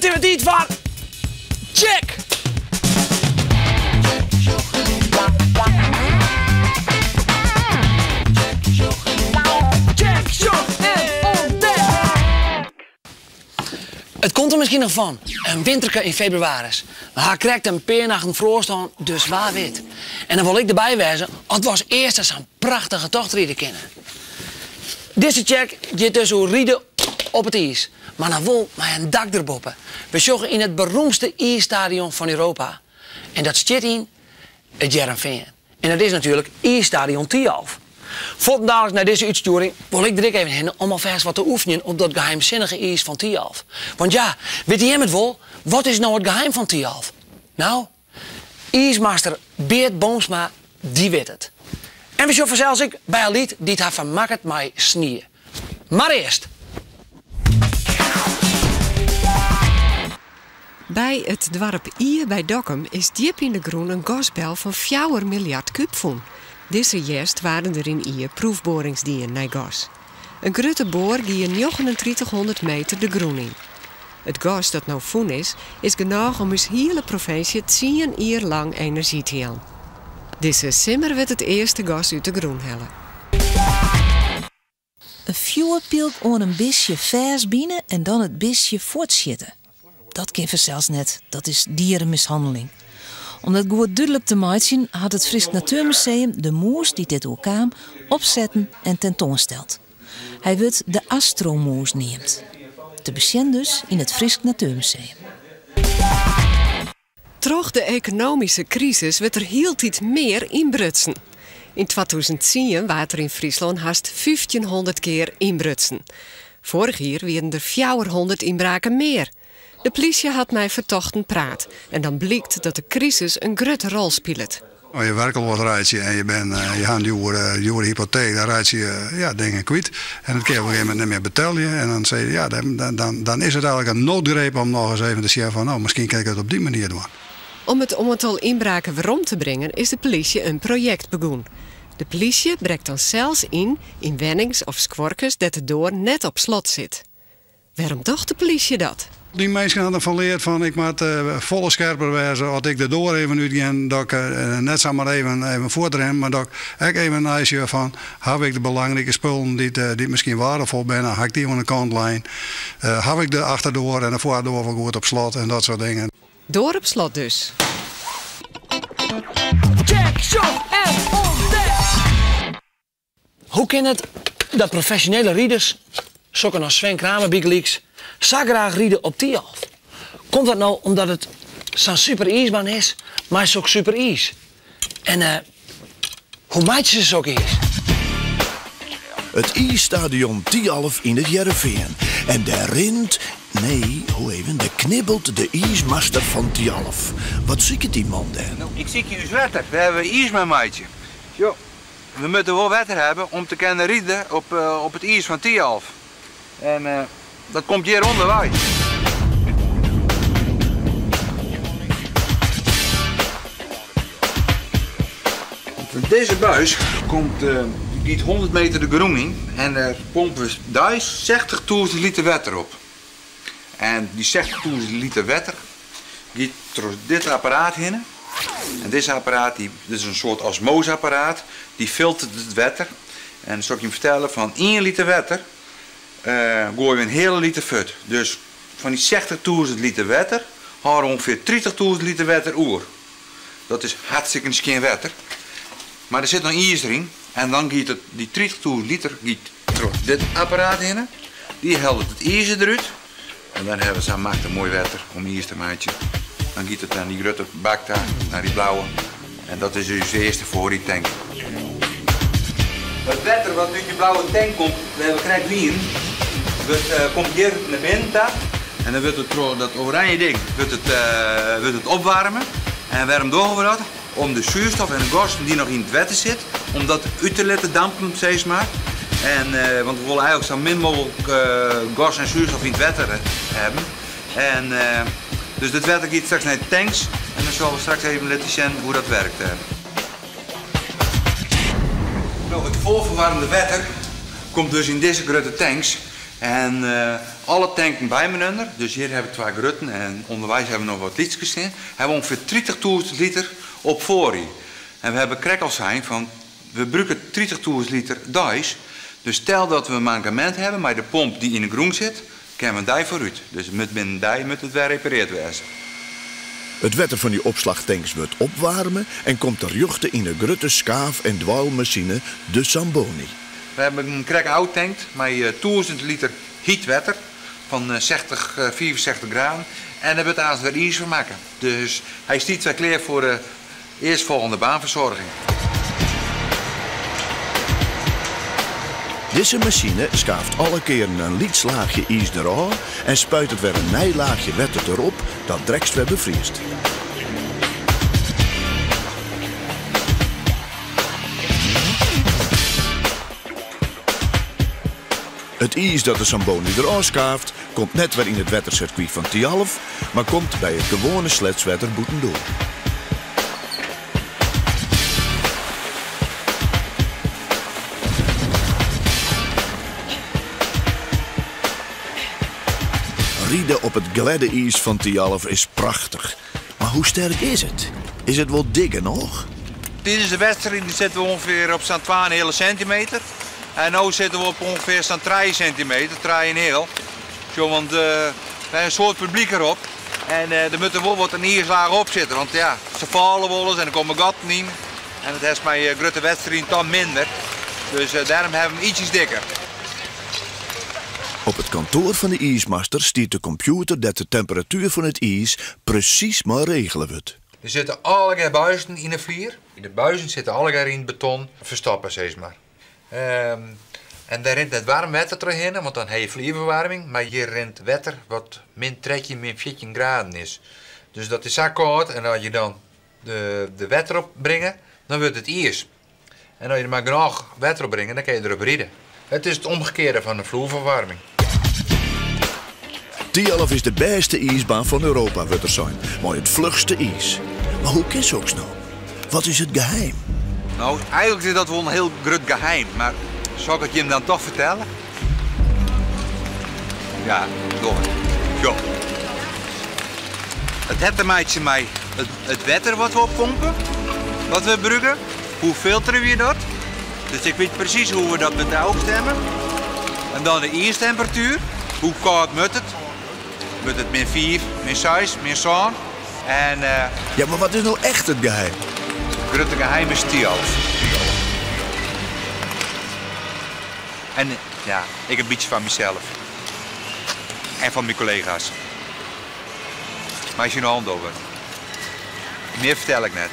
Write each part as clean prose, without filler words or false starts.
It is wer tiid foar Check! Check, sjoch en ûntdek! It komt der miskien noch fan, in winterke yn febrewaris. We ha krekt in pear nachten froast hân, dus wa wit. En dan wol ik derby wêze as we as earste sa'n prachtige tocht ride kinne. Dizze check giet dus oer ride op it iis, mar dan wol mei in dak derboppe. We sjogge yn it beroemdste iisstadion fan Europa en dat stiet yn It Hearrenfean. En dat is natuerlik iisstadion Thialf. Fuortendaliks nei dizze útstjoering wol ik der ek even hinne om alfêst wat te oefenjen op dat geheimsinnige iis fan Thialf. Want ja, witte jim it wol? Wat is no it geheim fan Thialf? No, iismaster Beart Boomsma, dy wit it. En we sjogge fansels ek by Alyt dy't har fermakket mei snie. Mar earst. By it doarp Ie by Dokkum is djip yn de grûn in gasbel fan fjouwer miljard kúb fûn. Dizze hjerst waarden der yn Ie proefboarings dien nei gas. In grutte boar gie njoggenentritichhûndert meter de grûn yn. It gas dat no fûn is, is genôch om ús hiele provinsje tsien jier lang enerzjy te jaan. Dizze simmer wurdt it earste gas út de grûn helle. In fjoerpylk oan in bistje fêstbine en dan it bistje fuortsjitte. Dat kin fansels net, dat is dieremishanneling. Om dat goed dúdlik te meitsjen hat it Frysk Natuermuseum de mûs dy't dit oerkaam opsetten en tentoansteld. Hy wurdt de astromûs neamd. Te besjen dus yn it Frysk Natuermuseum. Troch de ekonomyske krisis wurdt der hieltyd mear ynbrutsen. Yn 2010 waard der yn Fryslân hast fyftjinhûndert kear ynbrutsen. Foarich jier wienen der fjouwerhûndert ynbraken mear. De plysje hat mei fertochten praat en dan blykt dat de krisis in grutte rol spilet. As je werkeloas reitsje en je bin, je ha in djoere, djoere hypoteek, dan reitsje je ja, dingen kwyt. En dat kin je op in gegeven momint net mear betelje. En dan sizze je, ja, dan, dan, dan is it eigenlik in noodgreep om noch ris even te sjen fan, no, miskien kin ik it op dy manier dwaan. Om it oantal ynbraken werom te bringen is de polysje in projekt begûn. De polysje brekt dan sels yn yn wennings of skuorkes dêr't de doar net op slot sit. Wêrom docht de polysje dat? Dy minsken ha derfan leard fan ik moat folle skerper wêze as ik de doar even útgean, dat ik net samar even, even fuortrin, mar dat ik ek even neisjoch fan haw ik de belangrike spullen dy't, dy't miskien waardefol binne, ha ik dy oan de kant lein, haw ik de achterdoar en de foardoar wol goed op slot en dat soart dingen. Doar op slot dus. Check, sjoch en ûntdek! Hoe kin it dat profesjonele riders, sokken as Sven Kramer bygelyks, sa graach ride op Thialf? Komt dat no omdat it sa'n super iisbaan is mei sok super iis? En eh, hoe meitsje se sok iis? It iisstadion Thialf yn It Hearrenfean. En dêr rint, nee, ho even, dêr knibbelt de iismaster fan Thialf. Wat siket dy man dêr? No, ik sykje ús wetter, dêr we iis mei meitsje. Sjoch, we moatte wol wetter hawwe om te kinne ride op, op it iis fan Thialf. En dat komt hjir ûnderwei. Dizze buis komt, giet 100 meter de grûn yn en dêr pompe we deis sechtichtûzen liter wetter op. En dy sechtichtûzen liter wetter giet troch dit apparaat hinne. En dizze apparaat, dy, dit is in soart osmoaze-apparaat, dy filteret it wetter. En dan sil ik jim fertelle, fan ien liter wetter goaie we in heale liter fuort. Dus fan dy sechtichtûzen liter wetter hâlde we ûngefear tritichtûzen liter wetter oer. Dat is hartstikke skjin wetter. Mar der sit noch izer yn en dan giet it, dy tritichtûzen liter giet troch dit apparaat hinne. Dy hellet it izer derút en dan hawwe we sa'n machtich moai wetter om iis te meitsjen. Dan giet it nei dy grutte bak ta, nei dy blauwe. En dat is ús earste foarriedtank. It wetter wat út dy blauwe tank komt, wêr't we krekt wienen, wurdt, komt hjir nei binnen ta. En dan wurdt it troch dat oranje ding wurdt it, wurdt it opwaarme. En wêrom dogge we dat? Om de zuurstof en de gassen dy't noch yn it wetter sit, om dat út te litten dampen, sis mar. En, want we wolle eigenlik sa min mooglik gas en zuurstof yn it wetter hawwe. En, dus dit wetter giet straks nei de tanks en dan sille we straks even litte sjen hoe dat werkt. No, it foarferwaarmde wetter komt dus yn dizze grutte tanks. En alle tanken by menunder, dus hjir hawwe we twa grutten en ûnderweis hawwe we noch wat lytskes stean, hawwe we ûngefear tritichtûzen liter op foarrie. En we hawwe krekt al sein fan we brûke tritichtûzen liter deis, dus stel dat we in mankemint hawwe mei de pomp dy't yn de grûn sit, kinne we in dei foarút. Dus it moat binnen in dei moat it wer repareard wêze. It wetter fan dy opslachtanks wurdt opwaarme en komt terjochte yn 'e grutte skaaf en dweilmasine, de Zamboni. We hawwe him krekt ôftankt mei 1000 liter hyt wetter fan 60, 65 graden en der wurdt aanst wer iis fan makke. Dus hy stiet wer klear foar de earstfolgjende baanfersoarging. Dizze masine skaaft alle kearen in lyts laachje iis derôf en spuitet wer in nij laachje wetter derop dat drekst wer befriest. It iis dat de Zamboni derôf skaaft, komt net wer yn it wettersirkwy fan Thialf, mar komt by it gewoane sletswetter bûtendoar. Ride op it glêde iis fan Thialf is prachtich. Mar hoe sterk is it? Is it wol dik genôch? Tidens de wedstriid sitte we ûngefear op sa'n twa en in heale sintimeter. En no sitte we op ûngefear sa'n trije sintimeter, trije en in heal. Sjoch, want we hawwe in soad publyk erop. En der moat der wol wat in iislaach op sitte, want ja, se falle wolris en der komme gatten yn. En dat hast mei grutte wedstriden toch minder. Dus dêrom hawwe we him ietsjes dikker. Op it kantoar fan de iismaster stiet de kompjûter dêr't de temperatuer fan it iis presys mei regele wurdt. Der sitte allegear buizen yn 'e flier. De buizen sitte allegear yn it beton ferstoppe, sis mar. En dêr rint net waarm wetter trochhinne, want dan ha je flierferwaarming. Mar hjir rint wetter wat min 13, min 14 graden is. Dus dat is sa kâld en as je dan de wetter op bringe, dan wurdt it iis. En as je der mar genôch wetter op bringe, dan kinne je derop ride. It is it omgekearde fan de floerferwaarming. Thialf is de bêste iisbaan fan Europa, wurdt der sein, mei it fluchste iis. Mar hoe kin soks no? Wat is it geheim? No, eigenlik is dat wol in hiel grut geheim, mar sil ik it jim dan toch fertelle? Ja, doch it. Sjoch. It hat te meitsjen mei it wetter wat we oppompe, wat we brûke. Hoe filterje we dat? Dus ik wit presys hoe we dat moeten ôfstimme. En dan de iistemperatuer. Hoe kâld moat it? Wurdt it min 5, min 6, min 7? En, Ja, mar wat is no echt it geheim? It grutte geheim is Thialf. En ja, ek in bytsje fan mysels. En fan myn kollega's. Meist je hand over. Mear fertel ik net.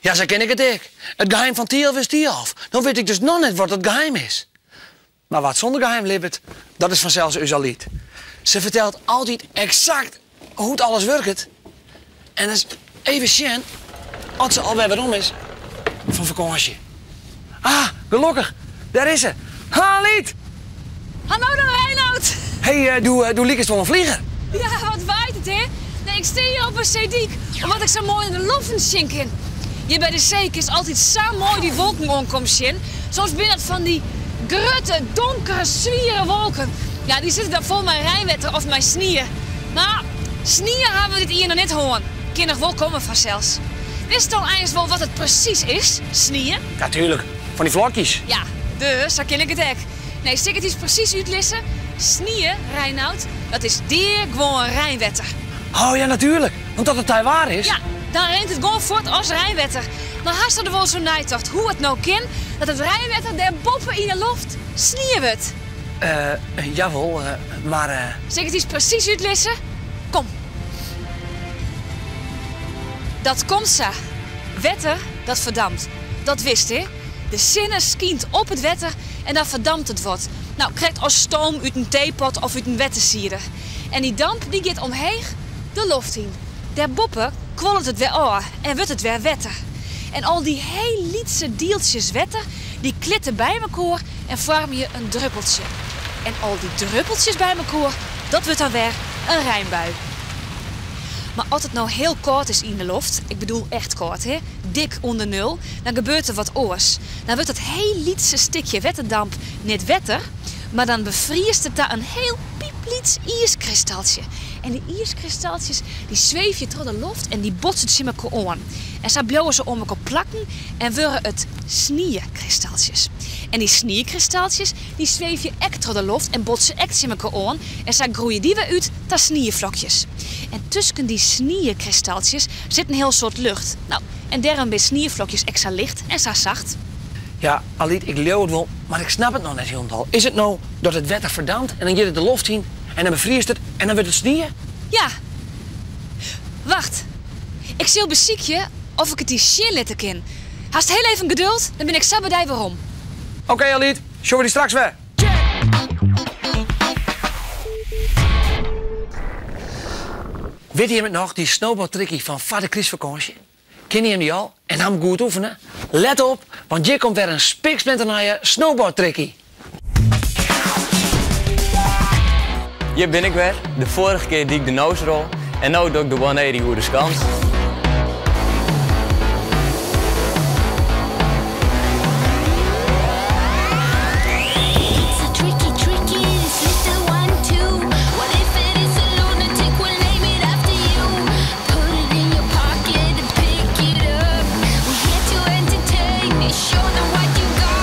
Ja, sa ken ik it ek. It geheim fan Thialf is Thialf. No wit ik dus noch net wat it geheim is. Mar wa't sûnder geheim libbet, dat is fansels ús Alyt. Se fertelt altyd eksakt hoe't alles wurket. En ris even sjen oft se alwer werom is fan fakânsje. Ah, gelokkich, dêr is se. Ha Alyt! Hallo dan Reinoud! Hey, do, do likest wol in flieger. Ja, wat waait it, hè? Nee, ik stean hjir op 'e seedyk, omdat ik sa moai nei de loften sjen kin. Hjir by de see kinst altyd sa moai dy wolken oankommen sjen. Soms binne dat fan dy grutte, donkere, swiere wolken. Ja, dy sitte dan fol mei reinwetter of mei snie. Mar snie hawwe we dit jier noch net hân. Kin noch wol komme fansels. Witsto eins wol wat it presys is, snie? Natuerlik, fan dy flokjes. Ja, dus sa kin ik it ek. Nee, sil ik it dy presys útlizze? Snie, Reinoud, dat is deagewoan reinwetter. Oh ja, natuerlik, want as it teiwaar is. Ja, dan rint it gewoan fuort as reinwetter. Mar hasto der wolris oer neitocht hoe it no kin dat it reinwetter dêr boppe yn 'e loft snie wurdt? Jawol, mar. Sil ik it dy presys útlizze? Kom. Dat komt sa. Wetter, dat ferdampt. Dat witst, hè? De sinne skynt op it wetter en dan ferdampt it wat. No, krekt as stoom út in teepot of út in wettersieder. En dy damp dy giet omheech de loft yn. Dêrboppe kuollet it wer ôf en wurdt it wer wetter. En al dy hiel lytse dieltsjes wetter dy klitte by mekoar en foarmje in druppeltsje. En al dy druppeltsjes by mekoar, dat wurdt dan wer in reinbui. Mar as it no hiel kâld is yn de loft, ik bedoel echt kâld hè, dik ûnder nul, dan gebeurt der wat oars. Dan wurdt dat hiel lytse stikje wetterdamp net wetter, mar dan befriest it ta in hiel pyplyts iiskristaltsje. En dy iiskristaltsjes dy sweefje troch de loft en dy botse tsjin mekoar oan. En sa bliuwe se oan mekoar plakken en wurde it sniekristaltsjes. En dy sniekristaltsjes dy sweefje ek troch de loft en botse ek tsjin mekoar oan en sa groeie dy wer út ta snieflokjes. En tusken dy sniekristaltsjes sit in hiel soad lucht. No, en dêrom binne snieflokjes ek sa licht en sa sacht. Ja, Alyt, ik leau it wol, mar ik snap it noch net hielendal. Is it no dat it wetter ferdampt en dan giet it de loft yn en dan befriest it en dan wurdt it snie? Ja. Wacht. Ik sil besykje oft ik it dy sjen litte kin. Hast hiel even geduld, dan bin ik sa by dy werom. Oké Alyt, sjogge we dy straks wer. Witte jim it noch, dy snowboardtrikkie fan foar de krystfakânsje? Kinne jim dy al en ha 'm goed oefene? Let op, want hjir komt wer in spiksplinternije snowboardtrikkie. Hjir bin ik wer. De foarige kear die ik de nose roll en no doch ik de 180 oer de skant. It's a tricky, tricky, this little one too. What if it is a lunatic? We'll name it after you. Put it in your pocket and pick it up. We're here to entertain and show them what you got.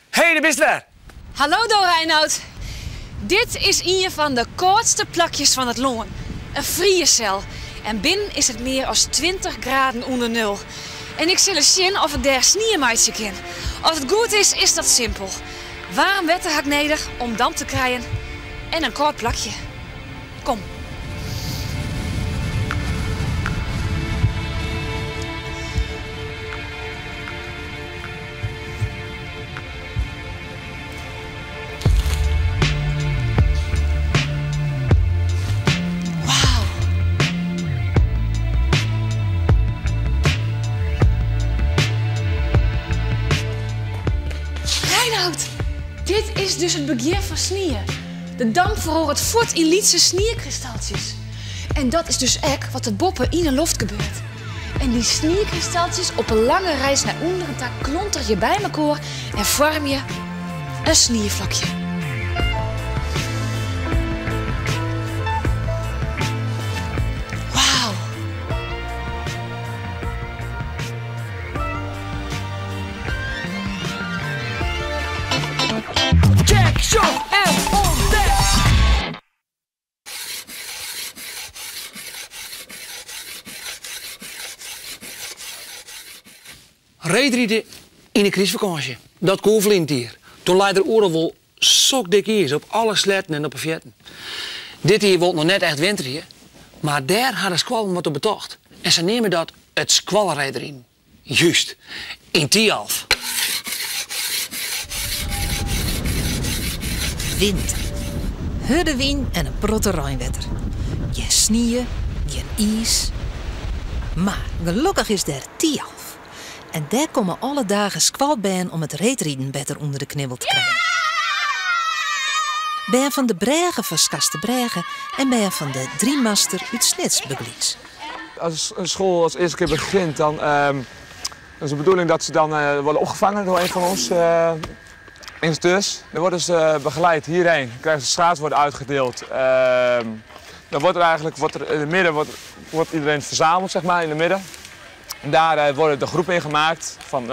Hey, dêr bist wer! Hallo do Reinoud. Dit is ien fan de kâldste plakjes fan it lân. In friessel. En binnen is it mear as 20 graden ûnder nul. En ik sil ris sjen oft ik dêr snie meitsje kin. As it goed is, is dat simpel. Waarm wetter ha ik nedich om damp te krijen en in kâld plakje. Kom. Wauw. Reinoud, dit is dus it begjin fan snie. De damp feroaret fuort yn lytse sniekristaltsjes. En dat is dus ek wat der boppe yn 'e loft gebeurt. En dy sniekristaltsjes op 'e lange reis nei ûnderen ta klonterje by mekoar en foarmje in snieflokje. Wauw! Check, sjoch en ûntdek! Reedride yn 'e krystfakânsje, dat koe ferline jier. Toen lei der oeral wol sok dik iis op alle sletten en op 'e fearten. Dit jier wol it noch net echt winterje, mar dêr ha de skoallen wat op betocht en se neame dat it skoallereedriden. Júst, yn Thialf. Winter. Hurde wyn en in protte reinwetter. Gjin snie, gjin iis. Mar gelokkich is der Thialf. En dêr komme alle dagen skoalbern om it reedriden better ûnder de knibbel te krijen. Bern fan de Brêge fan Skarsterbrêge en bern fan de Driemaster út Snits bygelyks. Als een school als eerste keer begint, dan is de bedoeling dat ze dan worden opgevangen door een van ons instructeurs. Dan worden ze begeleid hierheen, dan krijgen ze schaats worden uitgedeeld. Dan wordt er eigenlijk, wordt er in het midden wordt, wordt iedereen verzameld, zeg maar, in het midden. En daar worden de groepen in gemaakt, van,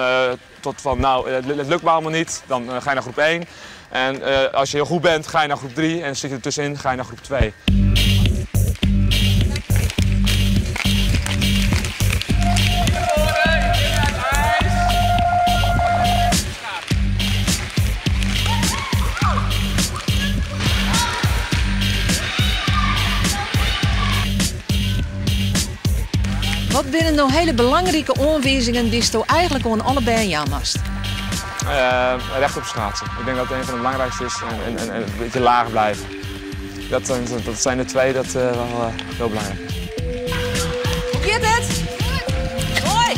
tot van nou, het lukt me allemaal niet, dan ga je naar groep 1. En als je heel goed bent, ga je naar groep 3 en zit je er tussenin, ga je naar groep 2. Wat binne no hiele belangrike oanwizingen dy'tsto eigentlik oan alle bern jaan moatst? Recht op schaatsen. Ik denk dat het een van de belangrijkste is en een beetje laag blijven. Dat zijn de twee dat wel heel belangrijk is. Hoe giet it? Hoi!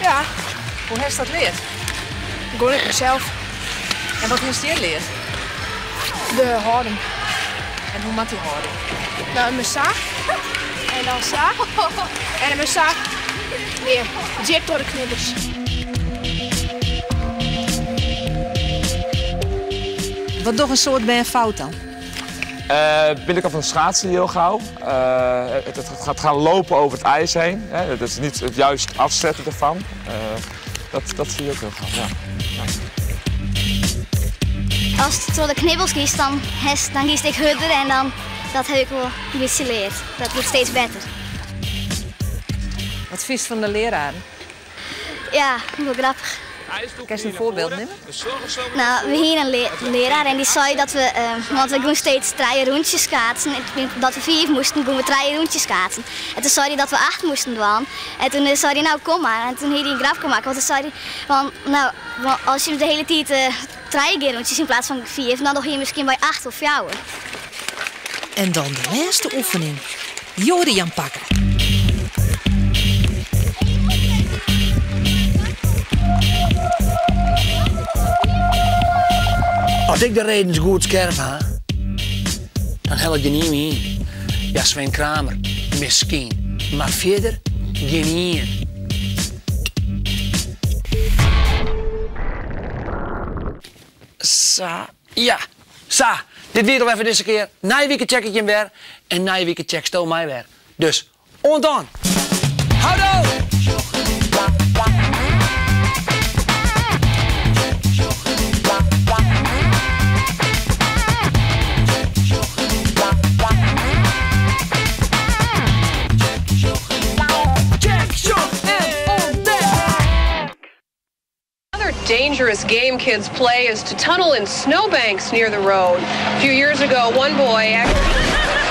Ja. Hoe hast dat leard? Gewoan ik mysels. En wat hast hjir leard? De hâlding. En hoe moat dy hâlding? No, mei sa. En dan sa. En mei sa. Mear djip troch de knibbels. Wat dogge in soad bern fout dan? Binnenkant van de schaatsen heel gauw. Het gaat gaan lopen over het ijs heen. Hè. Dat is niet het juist afzetten ervan. Dat zie je ook heel gauw. Ja. As it troch de knibbels giest, dan giest ek hurder en dan, dat ha ik wol in bytsje leard. Dat wurdt steeds better. Wat fynst fan de leararen? Ja, wol grappich. Kinst in foarbyld nimme? No, we hiene in learaar en dy sei dat we, want we gûn steeds trije rûntsjes kaatsen, dat we fiif moasten, gûn we trije rûntsjes kaatsen. En toen sei hy dat we acht moasten dwaan. En toen sei hy, no kom mar. En toen hie hy in grapke makke, want toen sei hy, van, no, as je de hiele tiid trije kear rûntsjes yn plaats fan fiif, dan doch je miskien by acht of fjouwer. En dan de lêste oefening. Jorian pakke. As ik de redens goed skerp ha, dan hellet gjinien my yn. Ja, Sven Kramer, miskien. Mar fierder gjinien. Sa, ja. Sa, dit wie it alwer foar dizze kear. Nije wike check ik jim wer en nije wike checksto my wer. Dus, oant dan! Houdoe! Check, sjoch en ûntdek! Another dangerous game kids play is to tunnel in snowbanks near the road. A few years ago, one boy actually.